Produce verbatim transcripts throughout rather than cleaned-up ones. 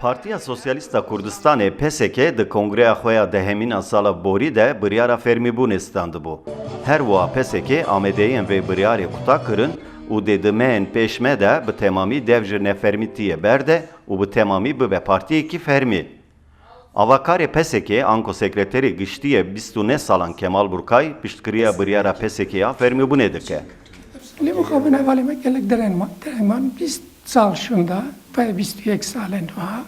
Partiya Sosyalîst a Kurdistanê, P S K, di kongreya xwe ya dehemîn a sala borî de biryara fermîbûnê standibû. Her wiha P S K amadeyiyên vê biryarê quta kirin û dê di mehên pêş me de bi temamî dev ji nefermîtiyê berde û bi temamî bibe partiyekî fermî. Avakarê P S K anku sekreterê giştî yê bîst û neh salan Kemal Burkay piştgiriya biryara P S K ya fermîbûnê dike. Lê mixabin hevalê me gelek derên ma, derên man bîst sal şûnda, pey bîst û yek salen wiha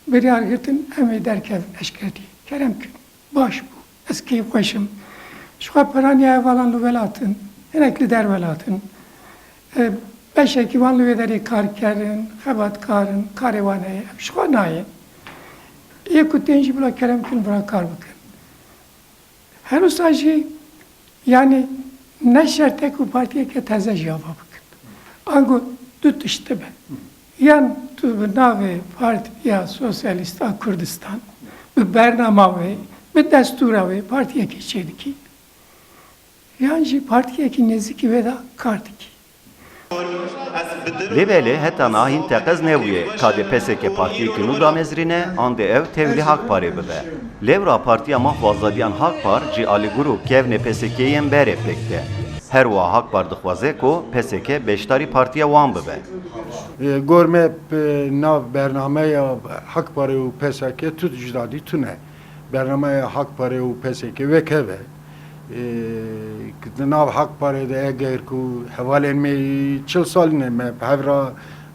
biryar girtin, em ê derkevin eşketî. Kerem kin. Baş bû. Ez keyfxweş im. Ji xwe peraniya hevalan li welatin, hinek li derwelatin. E, beşekî wan li wê derê kar kerin, xebatkar in, karê wan heye. Em ji xwe nayên. Yê ku tên jî bila kerem kin, bila kar bikin. Her wisa jî, yanî, ne şert e ku partiyeke teze jî ava bikin. Ango du tişt dibe. Yan tu bi navê Partiya Sosyalîst a Kurdistan, bi bernama wê, bi destûra wê partiyekê çêdikî, yan jî partiyekî nêzîkî wê de kar dikî. Lê belê heta niha hîn teqez nebûye ka dê P S K partiyekî nû damezrîne, an dê ew tevlî Hak Parê bibe. Lewra Partiya Maf û Azadiyan Hak Par ji alîgur û kevnê P S K'ê yên berê pêk tê. Her wiha Hak Par dixwaze ku P S K beşdarî partiya wan bibe. E, gor me, e, nav bernameya Hak Parê û P S K tu cudadî tune. Bernameya Hak Parê û P S K wek hev e. E, di nav Hak Parê de eger ku hevalên me çil salî ne me bi hev re,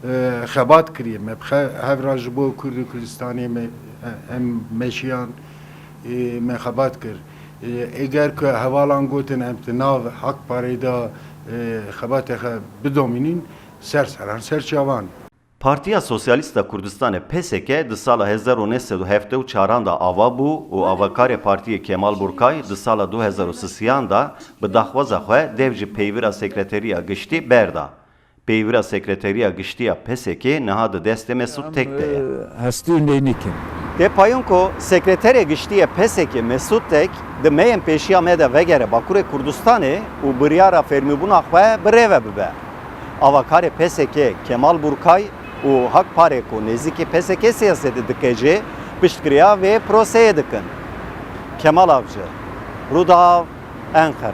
e, xebat kiriye, me bi xe-, hev re ji bo Kurd û Kurdistanê me, e, em meşiyan, e, me xebat kir. E, eger ku hevalan gotin em di nav Hak Parê de, e, xebatê xwe bidomînin, ser seran ser çavan. Partiya Sosyalîst a Kurdistanê, P S K, di sala hezar û neh sed û heftê û çaran de ava bû û avakarê partiyê Kemal Burkay di sala du hezar û sisiyan de bi daxwaza xwe dev ji peywira sekreteriya giştî berda. Peywira sekreteriya giştî ya P S K niha di destê Mesûd Tek de ye. Hestî û neynik in. Tê payîn ku sekreterê giştî yê P S K Mesûd Tek di mehên pêşiya me de vegere Bakurê Kurdistanê û biryara fermîbûna xwe bi rê ve bibe. Avakarê P S K Kemal Burkay û Hak Parê ku nêzîkî P S K siyasetê dike jî piştgiriya vê proseyê dikin. Kemal Avcı, Rûdaw, Enqere.